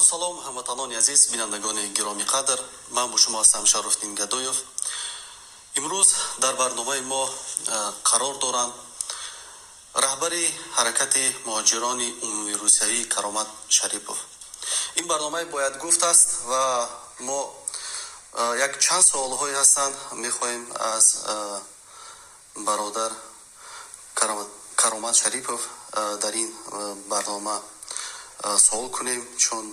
Салом, ҳамватанони азиз, бинандагони гиромиқадр. Ман бо шумо ҳастам, Шарофиддин Гадоев. Имрӯз дар барномаи мо қарор доранд раҳбари ҳаракати муҳоҷирони умумирусиявӣ Каромат Шарипов. Ин барномаи «Бояд гуфт» аст ва мо як чанд суолҳое ҳастанд, мехоҳем аз бародар Каромат Шарипов дар ин барнома суол кунем, чун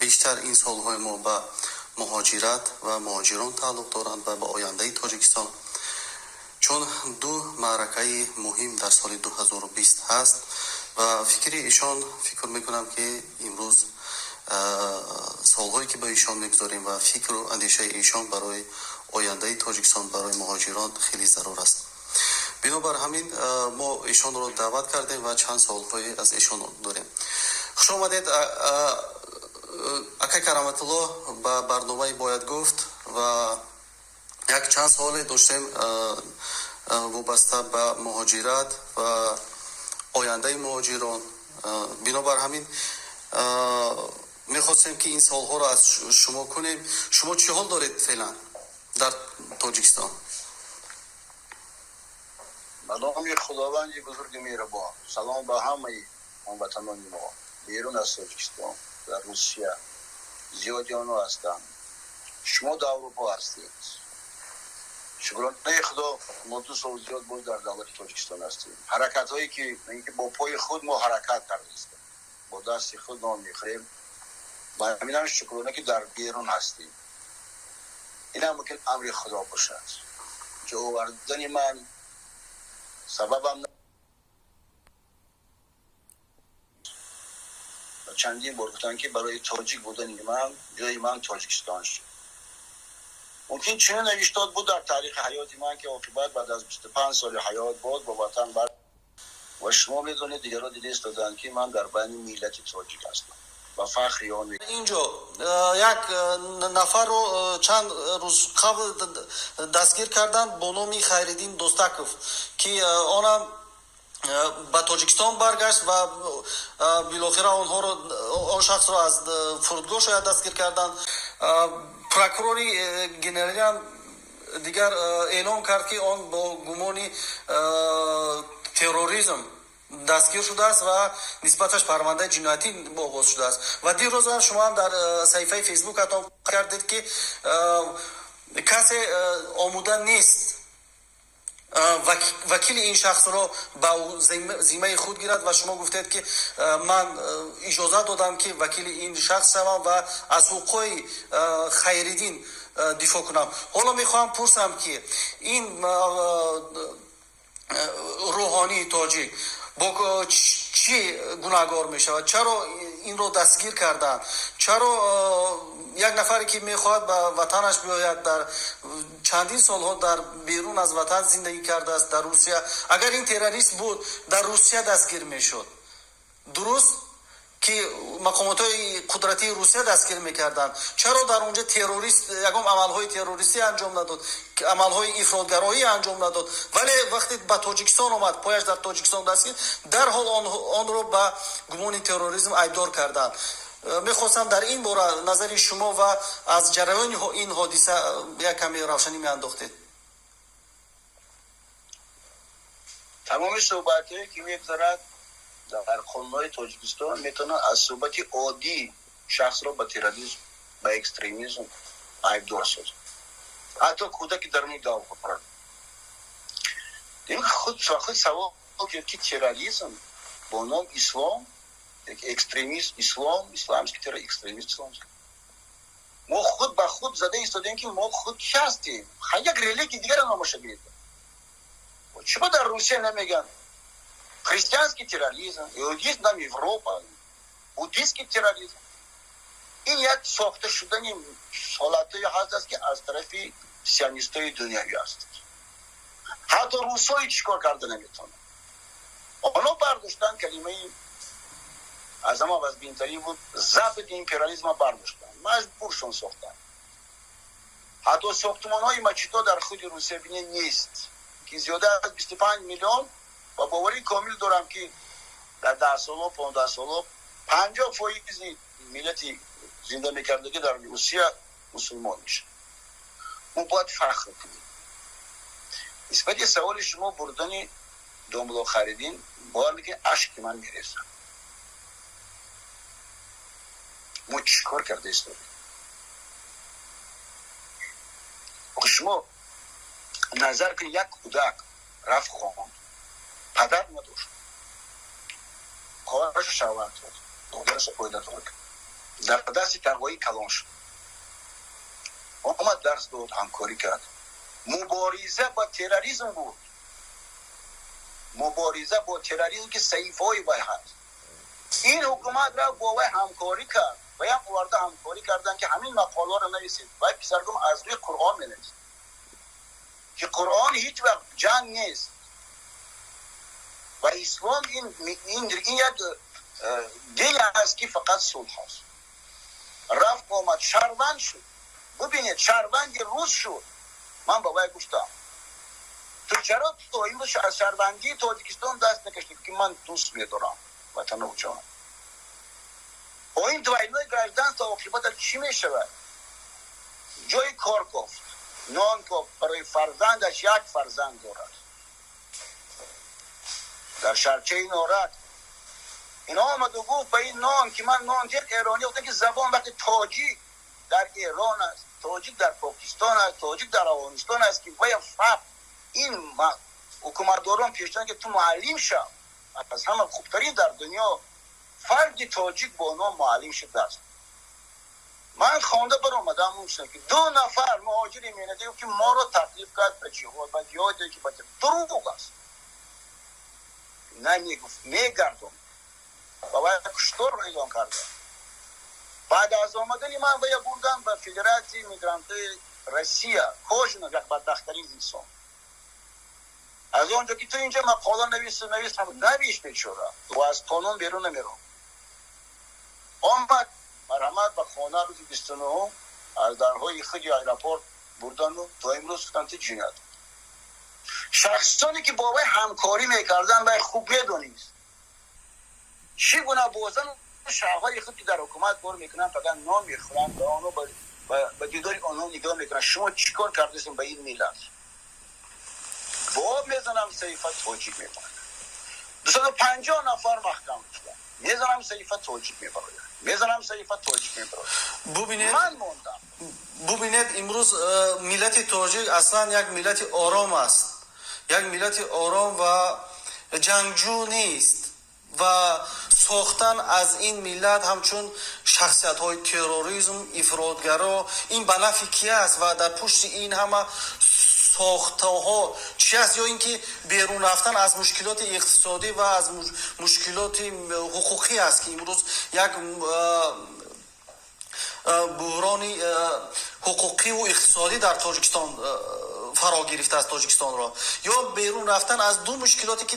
бештар ин суолҳои мо ба муҳоҷират ва муҳоҷирон тааллуқ доранд ва ба ояндаи Тоҷикистон, чун ду маъракаи муҳим дар соли 2020 ҳаст ва фикри ишон, фикр мекунам, ки имрӯз суолҳое, ки ба ишон мегузорем, ва фикру андешаи ишон барои ояндаи Тоҷикистон, барои муҳоҷирон хеле зарур аст. Бинобар ҳамин мо ишонро даъват кардем ва чанд суолҳое аз ишон дорем. Хуш омадед, акай Кароматулло, ба барномаи «Бояд гуфт». Ва як чанд суоле доштем, вобаста ба муҳоҷират ва ояндаи муҳоҷирон. Бинобар ҳамин мехостем, ки ин суолҳоро аз шумо кунем. Шумо чӣ ҳол доред феълан дар Тоҷикистон? Ба номи Худованди бузурги меҳрубон. Салом ба ҳамаи ҳамватанони мо берун аз Тоҷикистон, дар Русия зиёди онҳо ҳастанд, шумо дар Аврупо ҳастед. Шукронаи Худо, мо 2 сол зиёд боз дар давлати Тоҷикистон ҳастем. Ҳаракатҳое ки бо пои худ мо ҳаракат кардаистем, бо дасти худ нон мехӯрем, ба ҳаминам шукрона, ки дар берун ҳастем. Инам мумкин амри Худо бошад. Ҷо овардани ман сабабам чандин бор гуфтанд, ки барои тоҷик будани ман ҷои ман Тоҷикистон шуд. Мумкин чунин навиштод буд дар таърихи ҳаёти ман, ки оқибат баъд аз 25 соли ҳаёт боз ба ватан бар. Ва шумо медонед, дигарро дида истоданд, ки ман дар байни миллати тоҷик ҳастам, ба фахри он. Инҷо як нафарро чанд рӯз қабл дастгир карданд бо номи Хайриддин Достаков, ки онам ба Тоҷикистон баргашт ва билохира онҳоро, он шахсро аз фурудгоҳ шояд дастгир карданд. Прокурори генералиам дигар эълон кард, ки он бо гумони терроризм дастгир шудааст ва нисбаташ парвандаи ҷиноятӣ оғоз шудааст. Ва дирӯзам шумоам дар саҳифаи Фейсбукатон кардед, ки касе омода нест вакили ин шахсро ба зиммаи худ гирад. Ва шумо гуфтед, ки ман иҷозат додам, ки вакили ин шахс шавам ва аз ҳуқуқҳои Хайриддин дифоъ кунам. Ҳоло мехоҳам пурсам, ки ин рӯҳонии тоҷик бо чӣ гунаҳгор мешавад? Чаро инро дастгир карданд? Чаро як нафаре, ки мехоҳад ба ватанаш биёяд, дар чандин солҳо дар берун аз ватан зиндагӣ кардааст, дар Русия? Агар ин террорист буд, дар Русия дастгир мешуд, дуруст, ки мақомотҳои қудратии Русия дастгир мекарданд. Чаро дар онҷо террорист ягон амалҳои террористӣ анҷом надод, амалҳои ифротгароӣ анҷом надод, вале вақте ба Тоҷикистон омад, пояш дар Тоҷикистон дастгир, дарҳол онро ба гумони терроризм айбдор карданд? Мехостам дар ин бора назари шумо ва аз ҷараёни ин ҳодиса як каме равшанӣ меандохтед. Тамоми суҳбатҳое, ки мегузарад, дар қонунҳои Тоҷикистон метавонад аз суҳбати оддӣ шахсро ба терроризм, ба экстремизм айбдор созад, ҳатто кӯдаки даруни гаҳвора. Худ худ савол, ки терроризм бо ном ислом, экстремист ислом, исламский террор, экстремист исламский. Мо худ ба худ зада истодем, ки мо худ чи ҳастем? Як религия дигара номаша гирифта. Чиба дар Русия намеган христианский терроризм, иудизм, нам Европа, буддийский терроризм? Ин як сохта шудани ҳолатҳое ҳаст аст, ки аз тарафи сионистои дунявӣ аст. Ҳатто русҳои чӣ кор карда наметавонанд. Онҳо бардоштанд калимаи аз ҳама вазбинтарин буд, западный империализма бардоштанд, маҷбуршон сохтанд. Ҳатто сохтумонҳои мачидҳо дар худи Русия бинед, нест, ки зиёда аз 25 миллион. Ва боварии комил дорам, ки дар 10 соло, 15 соло 50% миллати зинда мекардагӣ дар Русия мусулмон мешавад. Мо бояд фахр кунем. Нисбати саволи шумо, бурдани домулло Хайриддин, бовар мекунед, ашки ман мерезад. Мо чӣ кор карда истодем? Шумо назар кунед, як кӯдак рафт, хонд, падар надошт, хоҳарашо шавҳар дод, додарашо оиладор кард, дар дасти тағоӣ калон шуд, омад, дарс дод, ҳамкорӣ кард. Мубориза бо терроризм буд, мубориза бо терроризм, ки саҳифаҳои вай ҳаст. Ин ҳукумат рафт, бо вай ҳамкорӣ кард, ваям оварда ҳамкорӣ карданд, ки ҳамин мақоларо нависед. Вай писаргум аз рӯи Қуръон менависед, ки Қуръон ҳеҷ вақт ҷанг нест ва ислом ин як дин аст, ки фақат сулҳ аст. Рафт, омад, шаҳрванд шуд. Бубинед, шаҳрванди рус шуд. Ман ба вай гуфтам: «Ту чаро то имрӯз аз шаҳрвандии Тоҷикистон даст накашидӣ?» Ки ман дӯст медорам ватану ҷонам. Бо ин двойное гражданство оқибаташ чӣ мешавад? Ҷои кор кофт, нон кофт барои фарзандаш, як фарзанд дорад дар шаҳрчаи Норак. Ин омаду гуфт ба ин нон, ки ман нон дед, эронӣ гуфтан, ки забон вақти тоҷик дар Эрон аст, тоҷик дар Покистон аст, тоҷик дар Афғонистон аст, ки вая фақр ин ҳукуматдорон пештан, ки ту муаллим шав, аз ҳама хубтарин дар дунё фарди тоҷик бо ном муаллим шудааст. Ман хонда баромадам, ки ду нафар муҳоҷири меҳнатӣ, ки моро таклиф кард ба ҷиҳод, ба ҷиҳоде ки ба дурӯғ аст. Намегуфт, мегардон ба вай куштор эълон карда. Баъд аз омадани ман вая бурдан ба Федератсияи мигрантҳои Россия. Кожинов як бадбахттарин инсон. Аз он ҷо ки ту инҷа мақола навис, навис, навиш, бечора, ва аз қонун берун намером. Омад, марҳамат, ба хона рӯзи 29-ум аз дарҳои худи аэропорт бурдану то имрӯз гуфтанд, ту ҷиноят. Шахсоне ки бо вай ҳамкорӣ мекарданд, вай хуб медонист, чӣ гуна бозану шавҳари худ, ки дар ҳукумат кор мекунанд, фақат нон мехӯранд ва онҳо ба дидори онҳо нигоҳ мекунанд. Шумо чӣ кор кардастем ба ин миллат? Бо мезанам, саҳифа тоҷик мемонад. 250 нафар маҳкам шуданд. Мезанам, саҳифа тоҷик мебарояд. Мезанам, саҳифа тоҷик мебарояд. Бубинед. Ман мондам. Бубинед, имрӯз миллати тоҷик аслан як миллати ором аст, як миллати ором ва ҷангҷӯ нест ва сохтан аз ин миллат ҳамчун шахсиятҳои терроризм, ифротгаро, ин ба нафъи ки аст ва дар пушти ин ҳама сохтаҳо чи аст? Ё ин ки берун рафтан аз мушкилоти иқтисодӣ ва аз мушкилоти ҳуқуқӣ аст, ки имрӯз як буҳрони ҳуқуқиву иқтисодӣ дар Тоҷикистон фаро гирифтааст Тоҷикистонро, ё берун рафтан аз ду мушкилоте, ки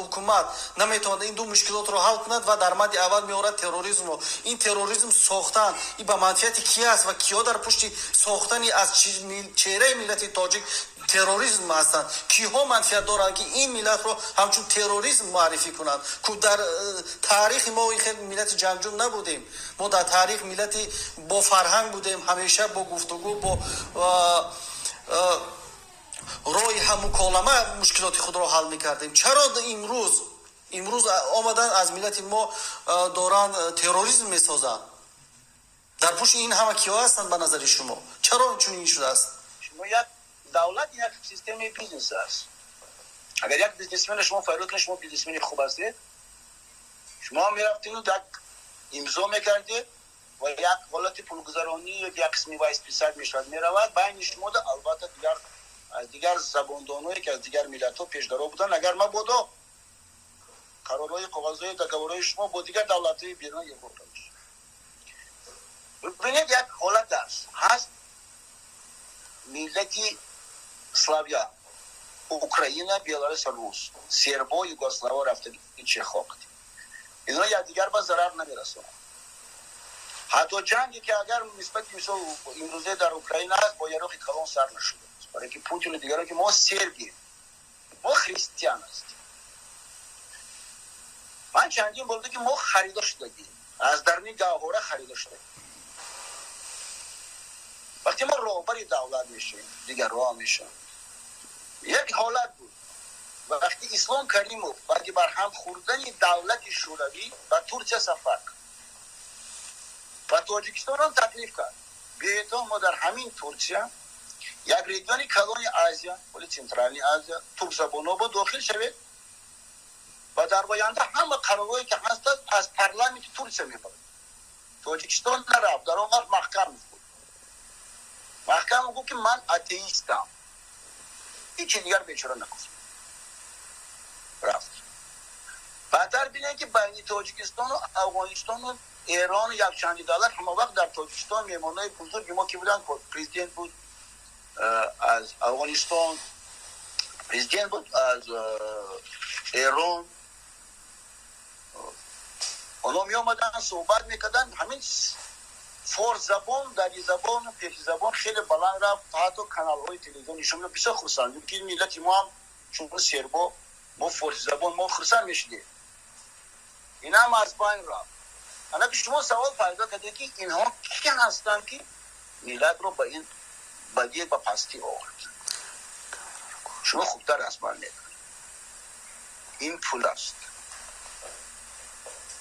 ҳукумат наметавонад ин ду мушкилотро ҳал кунад ва дар мадди аввал меорад терроризмро? Ин терроризм сохтан, ин ба манфиати ки аст ва киҳо дар пушти сохтани аз чеҳраи миллати тоҷик терроризм ҳастанд? Киҳо манфиат доранд, ки ин миллатро ҳамчун терроризм муаррифӣ кунанд? Ку дар таърихи мо ин хел миллати ҷангҷӯ набудем. Мо дар таърих миллати бо фарҳанг будем, ҳамеша бо гуфтугӯ, бо роҳи ҳаммуколама мушкилоти худро ҳал мекардем. Чаро имрӯз омадан, аз миллати мо доранд терроризм месозанд? Дар пушти ин ҳама киҳо ҳастанд, ба назари шумо? Чаро чунин шудааст? Шумо, як давлат як системаи бизнес аст. Агар як бизнесмена шумо фарёд кунед, шумо бизнесмени хуб ҳастед, шумо мерафтену як имзо мекардед ва як ҳолати пулгузаронӣ ё як қисми вай списать мешавад, меравад байни шумода. Албатта, дигар аз дигар забондоное, ки аз дигар миллатҳо пешгаро буданд, агар мабодо қарорҳои, коғазҳои, договорҳои шумо бо дигар давлатҳои берун илғо мешавад. Бибинед, як ҳолат аст, ҳаст миллати славян: Украина, Беларус, рус, сербо, югослава рафтаги, чехо. Инҳо якдигар ба зарар намерасонанд. Ҳатто ҷанге, ки агар нисбати мисол имрӯзе дар Украина аст, бо яроқи калон сар нашуда, барое ки Путину дигаро, ки мо сербием, мо христиан ҳастем. Ман Ман чандин бор ки мо харида шудагӣ, аз даруни гаҳвора харида шудагӣ. Вақте мо роҳбари давлат мешавем, дигарҳо мешаванд. Як ҳолат буд, вақти Ислом Каримов баъди барҳам хӯрдани давлати Шӯравӣ ба Турсия сафар кард ва Тоҷикистонро таклиф кард: биёедон, мо дар ҳамин Турсия, як региони калони Азия, оли Центральный Азия, туркзабонҳо бо дохил шавед ва дар оянда ҳама қарорҳое ки ҳастанд, аз парламенти Турсия мебарад. Тоҷикистон нарафт. Дар он вақт Маҳкамов буд. Маҳкамов гуфт, ки ман атеистам, ҳичи дигар бечора нагуфт, рафт. Баъдтар бинем, ки байни Тоҷикистону Афғонистону Эрону якчанди давлат, ҳама вақт дар Тоҷикистон меҳмонҳои бузурги мо ки буданд, президент буд аз Афғонистон, президент буд аз Эрон, онҳо меомаданд, суҳбат мекарданд. Ҳамин форсзабон, даризабон, пешизабон хеле баланд рафт, ҳатто каналҳои телевизион нишон. Бисёр хурсанд, ки миллати мо ҳам чун сербо, мо форсизабон, мо хурсанд мешудем. Инам аз байн рафт. Ана ки шумо савол пайдо кардед, ки инҳо ки ҳастанд, ки миллатро ба ин бадие, ба пастӣ овард. Шумо хубтар аз ман медонед, ин пул аст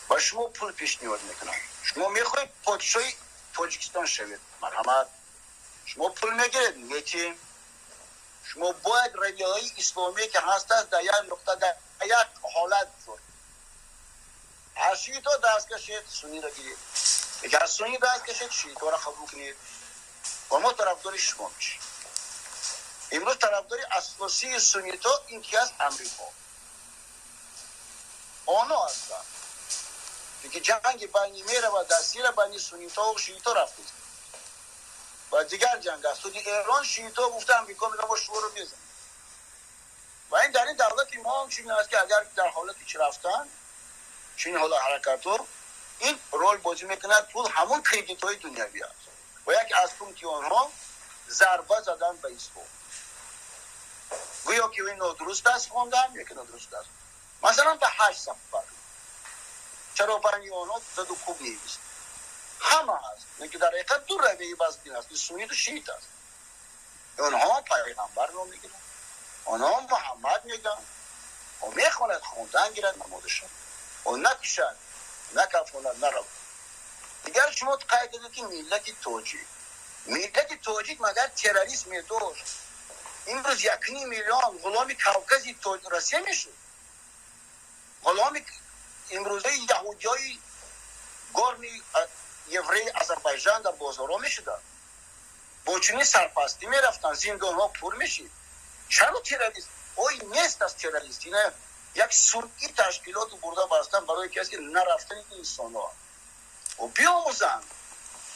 ва шумо пул пешниҳод мекунам. Шумо мехоҳед подшоҳи Тоҷикистон шавед, марҳамат. Шумо пул мегиред, метиҳем. Шумо бояд равияҳои исломие ки ҳастанд, дар як нуқта, дар як ҳолат бизоред. Аз шиито даст кашед, сунниро гиред, яке аз сунни даст кашед, шииторо қабул кунед ва мо тарафдори шумо мешем. Имрӯз тарафдори асосии суннито ин ки аст? Амрико. Оно ҳастанд, ки ҷанги байни меравад дар Сира, байни суннито шиито рафтест ва дигар ҷанг аст. Худи Эрон шиито гуфта, Амрико мега, мо шуморо мезанем. Ва ин дар ин давлати мо ҳам чунин аст, ки агар дар ҳолати чи рафтан, чунин ҳола ҳаракатҳо, ин рол бозӣ мекунад. Пул ҳамон кредитҳои дунявӣ аст ва яке аз пункти онҳо зарба задан ба ислом, гӯё ки ин нодуруст аст хондан, яке нодуруст аст. Масалан, ба ҳаҷ сафар чаро байни онҳо заду куб нест? Ҳама ҳаст, лекин дар ҳақиқат ду равияи вазбин аст: сунниту шиит аст. Онҳо пайғамбарро мегиранд, онҳо Муҳаммад мегӯянд. О мехонад, хондан гирад намозашон, о накушад, накафонад, наравад. Дигар шумо қайд кардед, ки миллати тоҷик, миллати тоҷик магар террорист медошт, имрӯз 1,5 миллион ғуломи Кавкази Россия мешуд? Ғуломи имрӯзаи яҳудиёи горни евреи Азарбайҷан дар бозорҳо мешуданд, бо чунин сарпастӣ мерафтанд, зиндонҳо пур мешид. Чаро террорист ой нест аз террорист? Ина як сунъӣ ташкилоту бурда бастан барои касе ки нарафтани инсонҳо. Биомӯзанд,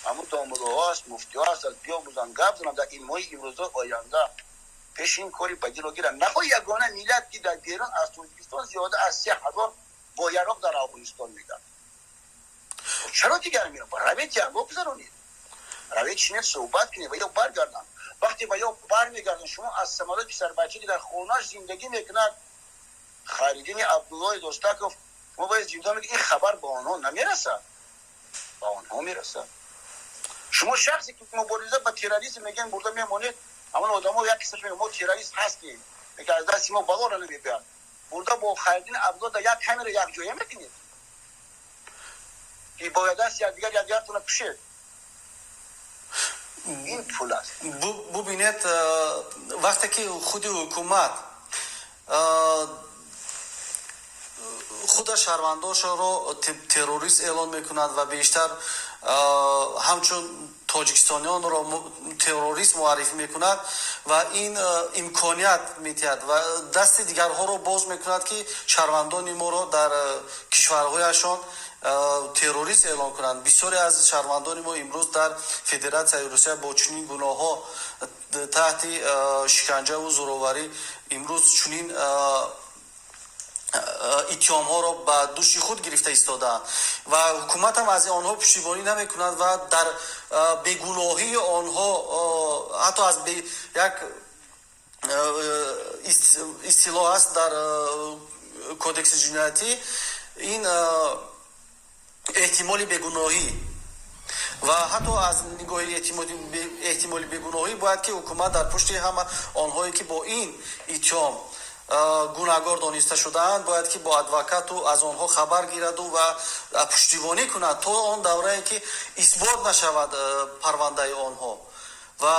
ҳамун домулоҳо аст, муфтиҳо аст, биомӯзанд, гап зананд дар илмҳои имрӯза, оянда пеши ин кори бадиро гиранд. Нахоҳ ягона миллат, ки дар берун аз Тоҷикистон зиёда аз 3000 бо яроқ дар Афғонистон мегардад. Чаро дигар меро? Равед, диалог гузаронед, равед, шинед, суҳбат кунед ва ё баргарданд. Вақте ва ё бармегарданд, шумо аз самолёт писарбача, ки дар хонааш зиндагӣ мекунад, Хайриддини Абдуллои Достаков, шумо бояд зиндон, ин хабар ба онҳо намерасад, ба онҳо мерасад. Шумо шахсе ки мубориза ба терроризм мегӯянд, бурда мемонед, ҳамон одамо як кисаш мегӯяд, мо террорист ҳастем, ки аз дасти мо балоро намебиёд, бурда бо Хайриддини Абдулло дар як камера якҷоя мекунед, ки бояд даст якдигар якдигартона кушед. Ин пул аст. Бубинед, вақте ки худи ҳукумат худа шаҳрвандошро террорист эълон мекунад ва бештар ҳамчун тоҷикистониёнро террорист муаррифӣ мекунад ва ин имконият медиҳад ва дасти дигарҳоро боз мекунад, ки шаҳрвандони моро дар кишварҳояшон террорист эълон кунанд. Бисёре аз шаҳрвандони мо имрӯз дар Федератсияи Русия бо чунин гуноҳҳо таҳти шиканҷаву зӯроварӣ, имрӯз чунин иттиҳомҳоро ба души худ гирифта истодаанд ва ҳукуматам аз онҳо пуштибонӣ намекунад ва дар бегуноҳии онҳо, ҳатто аз як истилоҳ аст дар кодекси ҷиноятӣ. Ин эҳтимоли бегуноҳӣ ва ҳатто аз нигоҳи эҳтимоли бегуноҳӣ бояд ки ҳукумат дар пушти ҳама онҳое, ки бо ин иттиҳом гунаҳгор дониста шудаанд, бояд ки бо адвокату аз онҳо хабар гираду ва пуштибонӣ кунад то он даврае, ки исбот нашавад парвандаи онҳо. Ва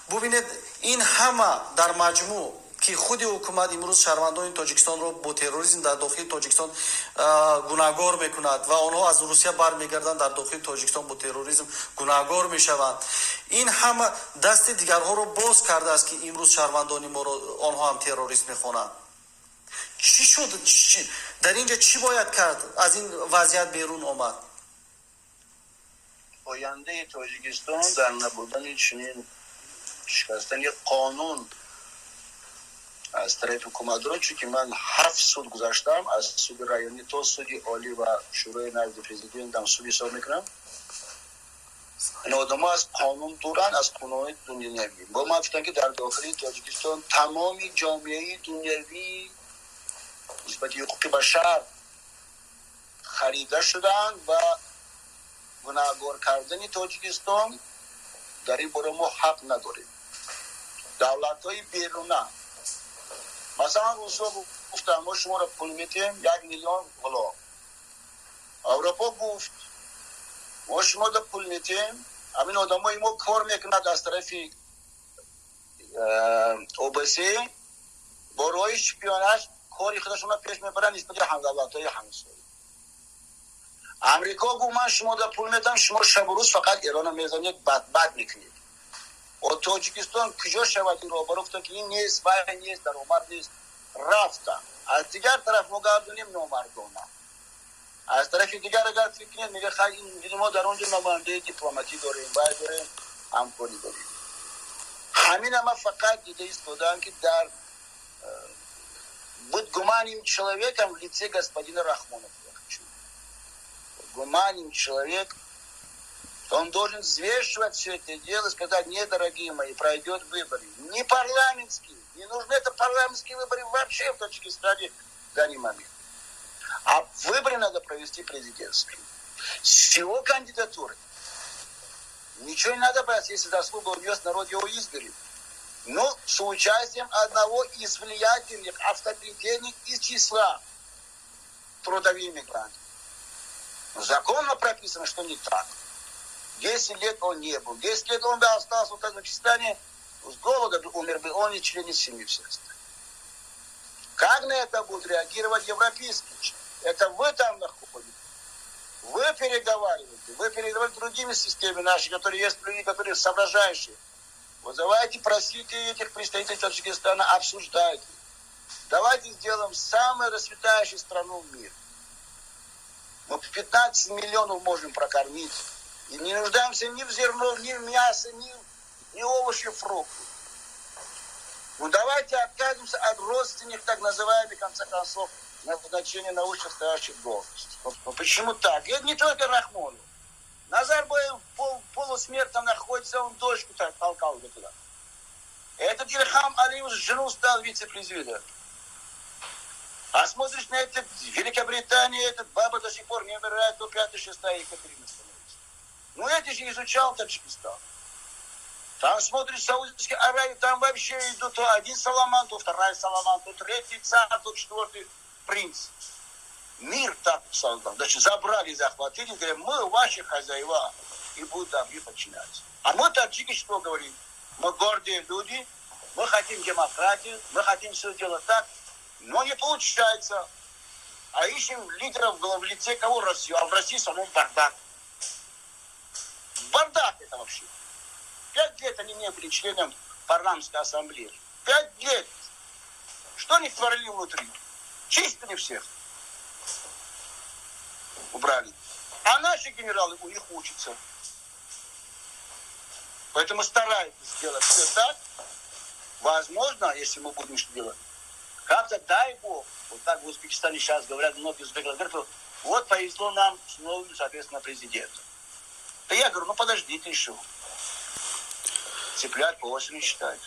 бубинед, ин ҳама дар маҷмӯъ, ки худи ҳукумат имрӯз шаҳрвандони Тоҷикистонро бо терроризм дар дохили Тоҷикистон гунаҳгор мекунад ва онҳо аз Русия бармегарданд, дар дохили Тоҷикистон бо терроризм гунаҳгор мешаванд, ин ҳама дасти дигарҳоро боз кардааст, ки имрӯз шаҳрвандони моро онҳо ҳам террорист мехонанд. Чӣ шуд дар ин ҷо? Чӣ бояд кард, аз ин вазъият берун омад? Ояндаи Тоҷикистон дар набудани чунин шикастани қонун аз тарафи ҳукуматро, чунки ман ҳафт суд гузаштам, аз суди районӣ то суди олӣ ва шӯрои назди президентам суд ҳисоб мекунам. Ин одамо аз қонун дуранд, аз қонуни дунявӣ. Бо ман гуфтам, ки дар дохили Тоҷикистон тамоми ҷомеаи дунявӣ нисбати ҳуқуқи башар харида шудаанд ва гунаҳгор кардани Тоҷикистон дар ин бора мо ҳақ надорем. Давлатҳои беруна, масалан, русҳо гуфтанд: «Мо шуморо пул метиҳем, 1 миллион ғулом». Аврупо гуфт: «Мо шуморо пул метиҳем, ҳамин одамои мо кор мекунад аз тарафи ОБСЕ, бо роҳи шпионаж кори худашонро пеш мебаранд нисбати ҳамдавлатҳои ҳамсоя». Амрико гуфт: «Ман шуморо пул метиҳам, шумо шабу рӯз фақат Эронро мезанед, бадбад мекунед». Тоҷикистон куҷо шавад ин роҳбаро? Гуфтанд, ки ин нест, вай нест, даромад нест, рафта. Аз дигар тараф мо гардонем номардона. Аз тарафи дигар агар фикр кунед, мега: «Хай, мо дар он ҷо намояндаи дипломатӣ дорем, вай дорем, ҳамкорӣ дорем». Ҳамин ама фақат дида истодаам, ки дар быть гуманным человеком в лице господина Рахмонова я хочу. Гуманным человек, он должен взвешивать все это дело и сказать: «Не, дорогие мои, пройдет выборы. Не парламентские, не нужны это парламентские выборы вообще в Таджикистане в данный момент. А выборы надо провести президентские. С его кандидатурой. Ничего не надо бояться, если заслуга у него, народ его изберет. Но с участием одного из влиятельных, авторитетных из числа трудовых мигрантов. Законно прописано, что не так. 10 лет он не был. 10 лет он бы остался в Таджикистане, с голода бы умер бы он и члены семьи все остальные. Как на это будут реагировать европейские? Это вы там находитесь. Вы переговариваете. Вы переговариваете с другими системами нашими, которые есть люди, которые соображающие. Вот давайте просите этих представителей Таджикистана, обсуждайте. Давайте сделаем самую расцветающую страну в мире. Мы 15 миллионов можем прокормить. И не нуждаемся ни в зерно, ни в мясо, ни овощи, фрукты. Ну давайте откажемся от родственных, так называемых, в конце концов, назначения на вышестоящих должностей. Ну, почему так? Это не только Рахмонов. Назарбаев полусмертно находится, он дочку так толкал туда. Этот Ильхам Алиев жену стал вице-президентом. А смотришь на это, Великобритания, этот баба до сих пор не умирает, то пятая, шестая Екатерина становится. Ну, это же изучал Таджикистан. Там смотришь Саудовской Аравии, там вообще идут то один Саламан, то вторая Саламан, то третий царь, то четвертый принц. Мир так создал. Значит, забрали, захватили, говорят: «Мы ваши хозяева, и будут нам и подчиняться». А мы, таджики, что говорим? Мы гордые люди, мы хотим демократию, мы хотим все делать так, но не получается. А ищем лидеров в лице кого? Россию. А в России самом бардак. Бардак это вообще. 5 лет они не были членом парламентской ассамблеи. 5 лет. Что они творили внутри? Чистили всех. Убрали. А наши генералы у них учатся. Поэтому старайтесь сделать все так. Возможно, если мы будем что делать, как-то, дай Бог, вот так в Узбекистане сейчас говорят, многие узбеки говорят, вот повезло нам с новым, соответственно, президентом. Да я говорю: ну подождите еще. Цыплят по осени считают.